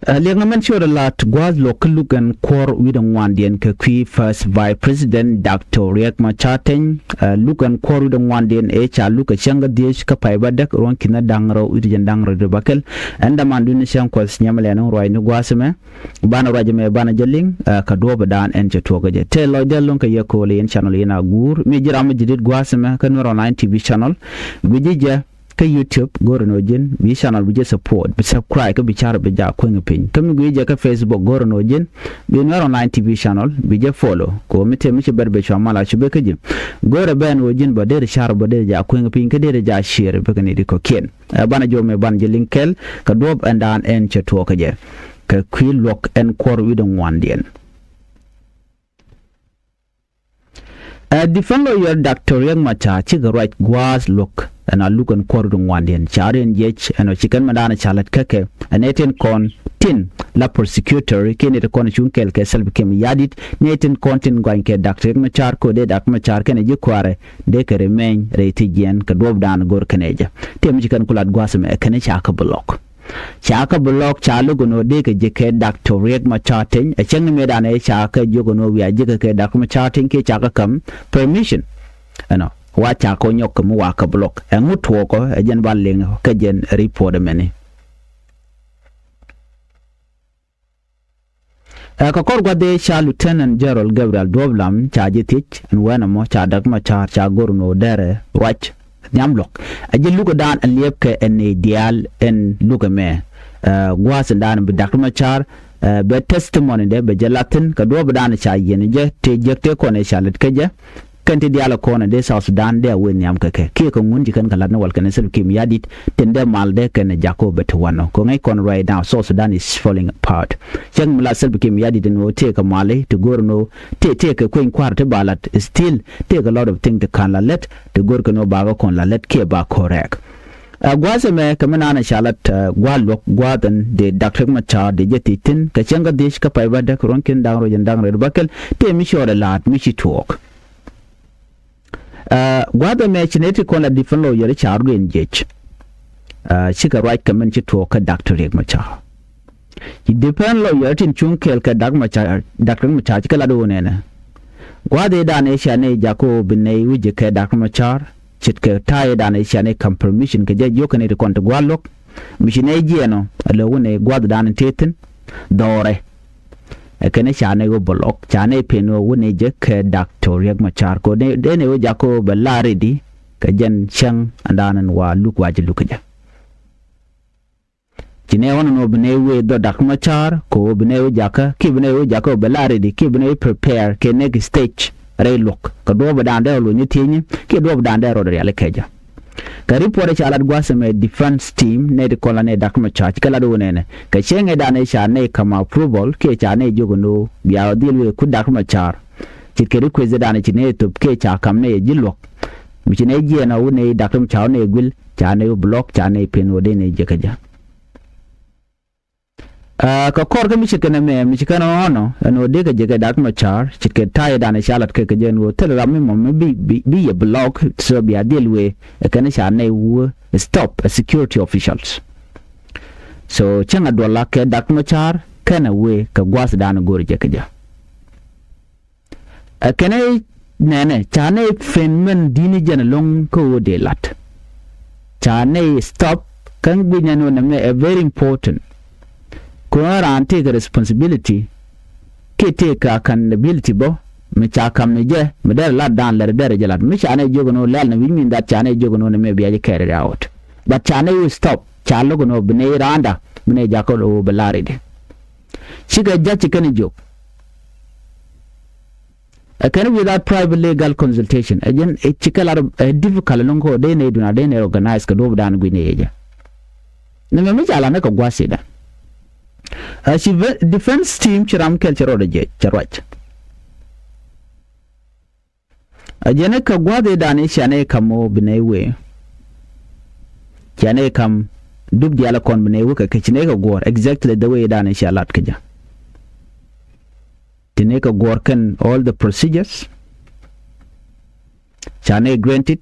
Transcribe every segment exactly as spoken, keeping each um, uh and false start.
Ɛ liɛŋ ɛmɛn ciöt ɛ lat gua̱a̱th luɔk kä luk ɛn kuɔr wi̱cdɛ ŋuandiɛn kɛ kui̱ First Vice President Doctor Riek Machar Teny. Ɛ luk ɛn kuɔr wi̱cdɛ ŋuandiɛn ëë ca luk kɛ cäŋ kä dhiec kä pay bädäk ruɔ̱n ki̱n da̱ŋ rɛw wi̱cdɛ jɛn da̱ŋ rɛw bäkɛl. Ɛn dämandu ni cäŋ kuɔth nyɛmɛ lɛn in ruac ni gua̱a̱th ɛmɛ. Banɛ ruac ɛmɛ banɛ jɛ liŋ ɛ kɛ duɔ̱ɔ̱pdan ɛn cɛ tuɔɔk kä jɛ. Tëë lɔcdä lo̱ŋ kɛ yɛ ko̱o̱l yɛn channel yɛn a guur mi ji̱ ram mi ji̱ dit gua̱a̱th ɛmɛ kä Nuer Online T V channel. Gui̱ci jɛ kä YouTube go̱o̱rɛ ni ɣöö ji̱n bi channel bi jɛ support, bi subscribe kä bi car bi jɛ a kueŋ piny. Kä mi gui̱ci jɛ kä Facebook go̱o̱rɛ ni ɣöö ji̱n bi Nuer Online T V channel bi jɛ follow. Kɛ ɣöö mi tëë mi ci bɛr bɛ cua mal a cu bɛ kä ji̱. Go̱o̱rɛ bɛ ni ɣöö ji̱n bä deri car bä deri jɛ a kueŋ piny kä deri jɛ a share bä kä ni di kɔ̱kiɛn. Ɛ banɛ jɔmɛ banɛ jɛ liŋ kɛl kɛ duɔ̱ɔ̱p ɛn daan ɛn cɛ tuɔɔk kä jɛ. Kɛ kui̱ luɔk ɛn kuɔr wi̱cdɛ ŋuandiɛn. Ɛ defense lawyer Doctor Riek Machar cikɛ ruac gua̱a̱th luɔk ɛn a luk ɛn kuɔr wi̱cdɛ ŋuandiɛn ca riɛn jiɛc ɛn ɔ ci kɛn mɛ daan ca lät kä kɛ ɛn ɛ tin kɔn tin la prosecutor kiɛ ni ti kɔn cuŋ kɛl kɛ Salva Kiir Mayardit ni ɛ tin kɔn tin gɔany kɛ Doctor Riek Machar kɛ ɣöö dee Doctor Machar kɛnɛ ji̱ kua̱rɛ dee kɛ remain rɛy thi̱jiɛn kɛ duɔ̱ɔ̱pdan go̱r kɛnɛ jɛ. Tëë mi ci kɛn ku lat gua̱a̱th ɛmɛ ɛ kɛnɛ ca kä bi lɔk. Ca kä bi lɔk ca lo̱k ɛn ɣöö dee kɛ ji̱ kɛ Doctor Riek Machar Teny ɛ cäŋ ni mëëdan ɛ ca kɛ jiök ɛn ɣöö wiaa ji̱ kɛ kɛ Doctor Machar Teny kiɛ ca kä käm permission. Ɛnɔ wa ca kɛ nyɔk kɛ mi wa kä bi lɔk ɛŋu tuɔɔkɔ ɛ jɛn ba liŋ kä jɛn report ɛmɛni. Ɛ kɛ kɔr gua̱th dee ca Lieutenant General Gabriel Duɔp Lam ca ji̱ thiec ɛn wɛn ɛmɔ ca Doctor Machar ca go̱r ɛn ɣöö derɛ ruac nhiam luɔk. Ɛ ji̱ lukɛ daan ɛ liɛpkɛ ɛn ni diaal ɛn lukɛ mɛ. Ɛ gua̱a̱th ɛn daan bi Doctor Machar ɛ bɛ testimony dee bɛ jɛ lathin kɛ duɔ̱ɔ̱p daan ca yiɛn jɛ tëë jiäk tëë kɔn ɛ ca lät kä jɛ. Kɛn ti diaal kɔn dee South Sudan dee a wee nhiam kɛ kɛ kiɛ kɛ ŋun ci kɛn kɛ lat ni wal kɛn Salva Kiir Mayardit tin dee mal dee kɛn jakä bɛ ti wanɔ kɛ ŋäc kɔn right now South Sudan is falling apart. Cäŋ mi la Salva Kiir Mayardit ni wä tëë kɛ mali ti go̱r ni wä tëë tëë kɛ kueny kua̱r ti ba lat still tëë kɛ lot of thing ti ka̱n la lät ti go̱r kɛ ni wä ba kɛ kɔn la lät kiɛ ba correct. Ɛ gua̱a̱th ɛmɛ kɛ mi naan ɛ ca lat ɛ gua̱a̱th luɔk gua̱a̱th ɛn dee Doctor Machar dee jɛ thiec thi̱n kɛ cäŋ kä dhiec kä pay bädäk ruɔ̱n ki̱n da̱ŋ rɛw jɛn da̱ŋ rɛw bäkɛl tëë mi cɔɔd ɛ la̱a̱t mi ci tuɔɔk. Ɛ gua̱a̱th ɛmɛ ci nɛy ti kɔn la defense lawyer ca ruɛn jiɛc. Ɛ cikɛ ruac kɛ min ci tuɔɔk kä Doctor Riek Machar. Ci defense lawyer tin cuŋ kɛɛl kɛ Doctor Machar, Doctor Machar cikɛ lat ɣöö nɛnɛ gua̱a̱th ëëdan ëë cia nɛy jakä ɣöö bi nɛy wi̱c jɛ kɛ Doctor Machar ce̱tkɛ ta̱a̱ ëëdan ëë cia nɛy ka̱m permission kɛ jɛ jiök kɛ nɛy ti kɔn ti gua̱a̱th luɔ̱k. Mi ci nɛy jiɛɛn ɔ ɛ lɛ wä nɛy gua̱a̱thdan tëë thi̱n dhɔrɛ. Ɛ kɛn ca nɛy wä bä lɔk ca nɛy pen wä wä nɛy jɛ kɛ Doctor Riek Machar kɛ dee nɛy wä jakä wä bɛ la ready kɛ jɛn cäŋ ɛndan ɛn wa luk wa jɛ luk kɛ jɛ. Ci nɛy wä nɔnɔ bi nɛy wee dhɔ Doctor Machar kɛ wä bi nɛy wä jakä kiɛ bi nɛy wä jakä wä bɛ la ready kiɛ bi nɛy wä prepare kɛ next stage rɛy luɔk kɛ duɔ̱ɔ̱p ɛndan dee rɔ luɔ̱ny thiecni kiɛ duɔ̱ɔ̱p ɛndan dee rɔ riali kɛ jɛ. Kɛ report ca lat gua̱th ɛmɛ defense team nɛy ti kɔn la nɛy Doctor Machar cikɛ lat wä nɛnɛ kɛ cieŋ ëëdan ëë ca nɛy ka̱m approval kiɛ ca nɛy jiök ɛn ɣöö bia dhil wëë ku Doctor Machar. Ce̱tkɛ request ëëdan ci nɛy thop kiɛ ca ka̱m nɛy ɛ ji̱ luɔ̱k. Mi ci nɛy jiɛɛn ɔ wä nɛy Doctor Machar wä nɛy guil ca nɛy wä block ca nɛy pen wä dee nɛy jiäkä jɛ. Aa, kɛ kɔr kä mi ce̱tkɛ nɛmɛ mi ci kɛn ɣɔ̱nɔ ɛn ɣöö dee kɛ jɛ kɛ Doctor Machar ce̱tkɛ ta̱yɛ danɛ ca lat kɛ kɛ jɛ ɛn ɣöö thilɛ ram mi mɔ mi bi, bi, bi yɛ block so bia dhil wëë ɛ kɛn ca nɛy wä stop ɛ security officials. So cäŋ a duɔla kɛ Doctor Machar kɛn ɛ wëë kɛ gua̱th danɛ go̱o̱r jɛ kɛ jɛ. Ɛ kɛnɛ nɛnɛ ca nɛy pen mɛn di̱t ni jɛn ɛlɔ̱ŋ kä ɣöö dee la̱t. Ca nɛy stop kä guic nɛn ɣöö nɛmɛ ɛ very important. Kɛ ɣöö raan tëëkɛ responsibility kiɛ tëëkɛ accountability bä mi ca ka̱m ni jɛ mi derɛ la̱t daan lɛr derɛ jɛ la̱t mi ca nɛy jiök ɛn ɣöö lɛl ni wi̱c min that ca nɛy jiök ɛn ɣöö nɛmɛ bia jɛ carry out. But ca nɛy wä stop ca lo̱k ɛn ɣöö bi nɛy raanda bi nɛy jakä ɣöö bi la̱r i̱di. Cikɛ ja̱c ci kɛn jiök. Ɛ kɛn without private legal consultation ɛ jɛn ɛ cikɛ lar ɛ difficult lo̱ŋ kä dee nɛy duna dee nɛy organize kɛ duɔ̱ɔ̱p dan gui̱n ɛ yɛ jɛ. Nɛmɛ mi ca lar ni kɛ gua̱th idan. Ɛ ci defense team ci ram kɛl cɛ rɔɔdɛ jɛ cɛ ruac. Ɛ jɛn ɛ kɛ gua̱th idan i̱ cia nɛy ka̱m ɣöö bi nɛy wee. Cia nɛy ka̱m dup diaal ɛ kɔn bi nɛy wee kɛ kɛ ci nɛy kɛ guɔ̱ɔ̱r exactly the way idan i̱ cia lat kɛ jɛ. Ti ni kɛ guɔ̱r kɛn all the procedures. Ca ni granted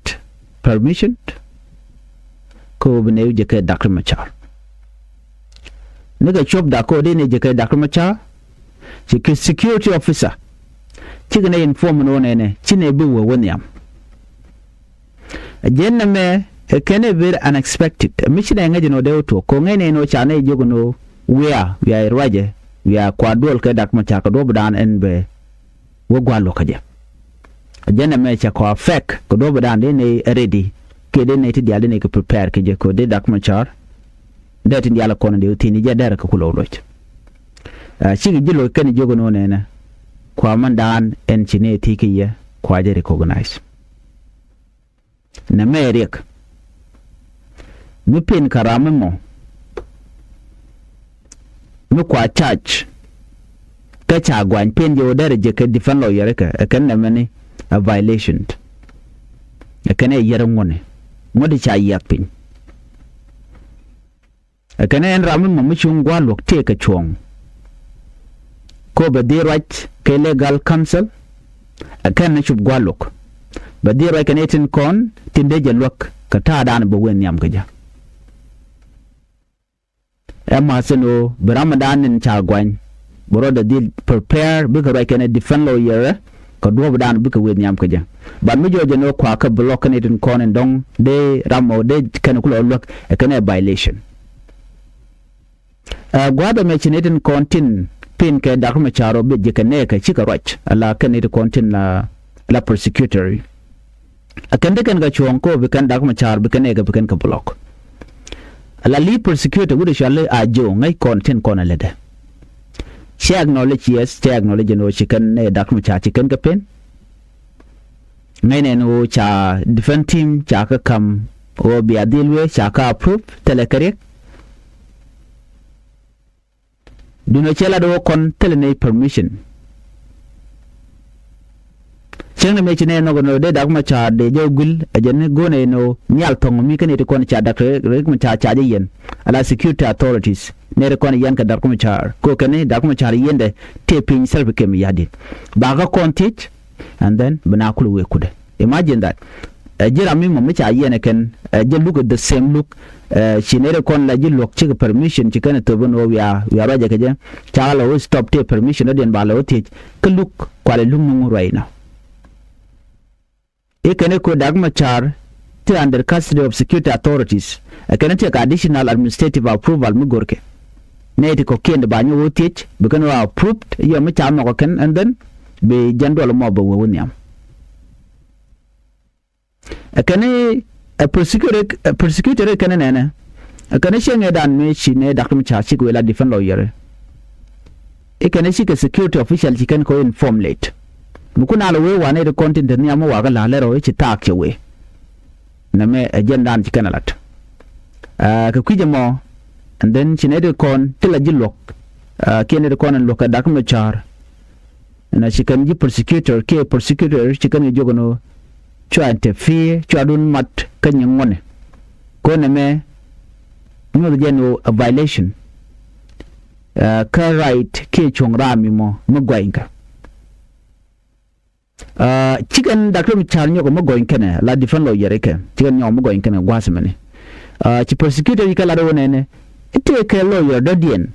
permission. Kä bi ni jɛ kɛ Doctor Machar. Ni kɛ cuɔp dak kɔ dee ni jɛ kɛ Dak Macar. Ci kɛ security officer. Cikɛ ni inform ni wä nɛnɛ ci ni bi wee wä nhiam. Jɛn nɛmɛ ɛ kɛn ɛ very unexpected. Mi ci nɛ ŋäc ni wä dee wä tuɔk kɔ ŋäc ni wä ca ni jiök ni wä wiaa wiaa ruacɛ wiaa kua duɔl kɛ Dak Macar kɛ duɔpdan ɛn bɛ wä gua̱l wä kä jɛ. Jɛn ɛmɛ cɛ kɔ affect kɛ duɔpdan dee nɛy ready kiɛ dee nɛy ti diaal dee nɛy kɛ prepare kɛ jɛ kɛ dee Dak Macar. Dee ti diaal kɔn dee thi̱n jɛ dɛr kɛ kulɛ wä loc. Cikɛ ji̱ loc kɛn jiök ni wä nɛnɛ kua mɛndan ɛn ci nɛy thiec kɛ yɛ kua jɛ recognize. Nɛmɛ riɛk mi pin kä ram mi mɔ mi kua charge. Kä ca guany pin jɛ wä derɛ jɛ kɛ defend lawyer kɛ ɛ kɛn nɛmɛ ni a violation. Ɛ kɛn ɛ yɛr ŋuɔni ŋuɔti ca yiath piny. Ɛ kɛn ɛn ram mi mɔ mi cuŋ gua̱a̱r luɔk tëëk kɛ cuɔ̱ɔ̱ŋ. Ko bɛ dhil ruac kɛ legal counsel. Ɛ kɛn ni cup gua̱a̱r luɔk bɛ dhil ruac kɛn itin kɔn tin dee jɛ luäk kɛ ta̱a̱dan bɛ wen nhiam kɛ jɛ. Ɛ ma̱thin ɣöö bi ram mi daan nin ca guany bɛ rɔɔdɛ dhil prepare bikɛ ruac kɛn ɛ defend lawyer kɛ duɔ̱ɔ̱pdan bikɛ wëë nhiam kä jɛ. But mi jɔɔc jɛ ni wä kuakä block kɛn itin kɔn in dɔ̱ŋ dee ram ɔ dee kɛn kulɛ luäk ɛ kɛn ɛ violation. Ɛ gua̱a̱th ɛmɛ ci ni itin kɔn tin pin kɛ Dak Macar ɔ bi ji̱ kɛ nɛɛkɛ cikɛ ruac ala kɛn itin kɔn tin la prosecutor. Ɛ kɛn ti kɛn kɛ cuɔ̱ɔ̱ŋ kɛ ɔ bi kɛn Dak Macar bi kɛn nɛɛkɛ bi kɛn kɛ block. Ala li prosecutor wut ɛ cuali a ji̱ ɔ ŋäc kɔn tin kɔn ɛ lätdɛ. Cɛ acknowledge, yes, cɛ acknowledge ɛn ɣöö ci kɛn nɛy Dak Macar ci kɛn kɛ pen. Ŋäcnɛ ɛn ɣöö ca defend team ca kä ka̱m ɣöö bia dhil wee ca kä approve thilɛ kɛ riɛk. Duundɛ cɛ lat ɣöö kɔn thilɛ nɛy permission. Cäŋ ni mëë ci nɛy nhɔk ɛn ɣöö dee Dak Macar dee jɛ guil ɛ jɛn ni go̱o̱nɛ ɛn ɣöö nhial thɔ̱ŋ mi kä nɛy ti kɔn ca Dak Riek Macar ca jɛ yɛn ala security authorities nɛy ti kɔn yɛn kɛ Dak Macar kɛ ɣöö kɛn ni Dak Macar yɛndɛ tëë piny Salva Kiir Mayardit. Bakä kɔn thiec and then bi na kulɛ wëë kutdɛ. Imagine that. Ɛ ji̱ ram mi mɔ mi ca yiɛn ɛ kɛn ɛ ji̱ luk ɛ the same luk. Ɛ ci nɛy ti kɔn la ji̱ luɔ̱k cikɛ permission ci kɛn ɛ thop ɛn ɣöö wiaa wiaa ruacɛ kɛ jɛ. Ca lɛ wä stop tëë permission dɔ̱diɛn ba lɛ wä thiec kä luk kualɛ luk nuŋ ruac nɔ. I̱ kɛn i̱ ko̱ Dak Macar ti under custody of security authorities. Ɛ kɛn i̱ tiɛk additional administrative approval mi go̱rkɛ. Nɛy ti kɔ̱kiɛn ti ba nyɔk wä thiec bi kɛn wä approved yɛ mi ca nhɔk ɛ kɛn and then bi jɛn duɔl mɔ bɛ wee wä nhiam. Ɛ kɛn i̱ ɛ prosecutor ɛ prosecutor ɛ kɛn i̱ nɛnɛ. Ɛ kɛn i̱ cieŋ ɛ dan mi ci nɛ Dak Macar cik wee la defend lawyer. I̱ kɛn i̱ cikɛ security official ci kɛn kɛ wä inform late. Mi kun a lɛ wee wanɛ ri kɔn tin te nhiam mi wakä la̱a̱ lɛr ɔ i̱ ci thaak cɛ wee. Nɛmɛ ɛ jɛn dan ci kɛn a lat. Ɛ kɛ kui̱c ɛmɔ and then ci nɛ ri kɔn ti la ji̱ luɔ̱k. Ɛ kiɛn ri kɔn ɛn luɔ̱k kɛ Dak Macar. Ɛn a ci kɛn ji̱ prosecutor kiɛ prosecutor ci kɛn kɛ jiök ɛn ɣöö cua interfere cua dun mat kä nyin ŋuɔ̱ni. Kɔn ɛmɛ nyuɔth jɛ ɛn ɣöö a violation kä right kiɛ cuɔ̱ŋ ram mi mɔ mi gua̱nykä. Ci kɛn Dak Macar nyɔk mi gɔny kɛnɛ la defend lawyer kɛ ci kɛn nyɔk mi gɔny kɛnɛ gua̱a̱th mɛni. Ci prosecutor ci kɛ lat wä nɛnɛ i̱ tëëkɛ lawyer dɔ̱diɛn.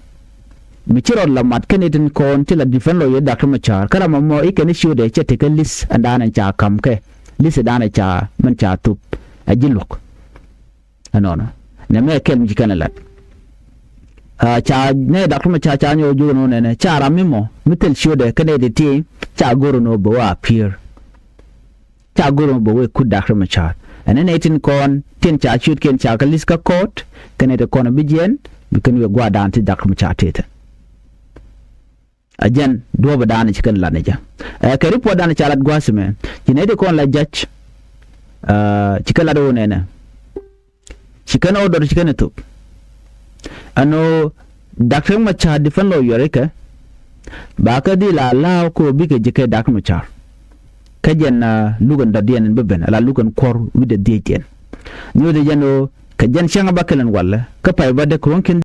Mi ci rɔɔd la mat kɛn itin kɔn ti la defend lawyer Dak Macar kä ram ɛmɔ i̱ kɛn i̱ ciötdɛ cɛ tekɛ list ɛn daanɛ ca ka̱m kɛ list ɛn daanɛ ca mɛn ca thop. Ɛ ji̱ luɔ̱k. Ɛnɔnɔ nɛmɛ kɛl mi ci kɛn ɛ lat. Ca nɛ Dak Macar ca nyɔk jiök ɛn ɣöö nɛnɛ ca ram mi mɔ mi thil ciötdɛ kɛn ɛ ti ti ca go̱r ɛn ɣöö bɛ wä appear. Ca go̱r ɛn ɣöö bɛ wee kut Dak Macar ɛn ɛ nɛ tin kɔn tin ca ciötkiɛn ca kɛ list kä court kɛn ɛ ti kɔn bi jiɛn bi kɛn wee gua̱a̱r da̱a̱n ti Dak Macar tëë thi̱n. Ɛ jɛn duɔ̱ɔ̱p ɛ da̱a̱n ci kɛn lat ni jɛ. Ɛ kɛ report da̱a̱n ca lat gua̱a̱th mɛ ci nɛ ti kɔn la judge. Ci kɛn lat ɣöö nɛnɛ ci kɛn order ci kɛn ɛ thop. Ɛn ɣöö Dak Macar defend lawyer kɛ ba kɛ dhil a la̱a̱k kɛ ɣöö bikɛ ji̱ kɛ Dak Macar. Kä jɛn luk ɛn dɔ̱diɛn ɛn bä ben ala luk ɛn kuɔr wi̱cdɛ dhiecdiɛn. Nyuuth jɛn ɣöö kɛ jɛn cäŋ ba kɛl ɛn walɛ kä pay bä dee kɛ ɣöö kin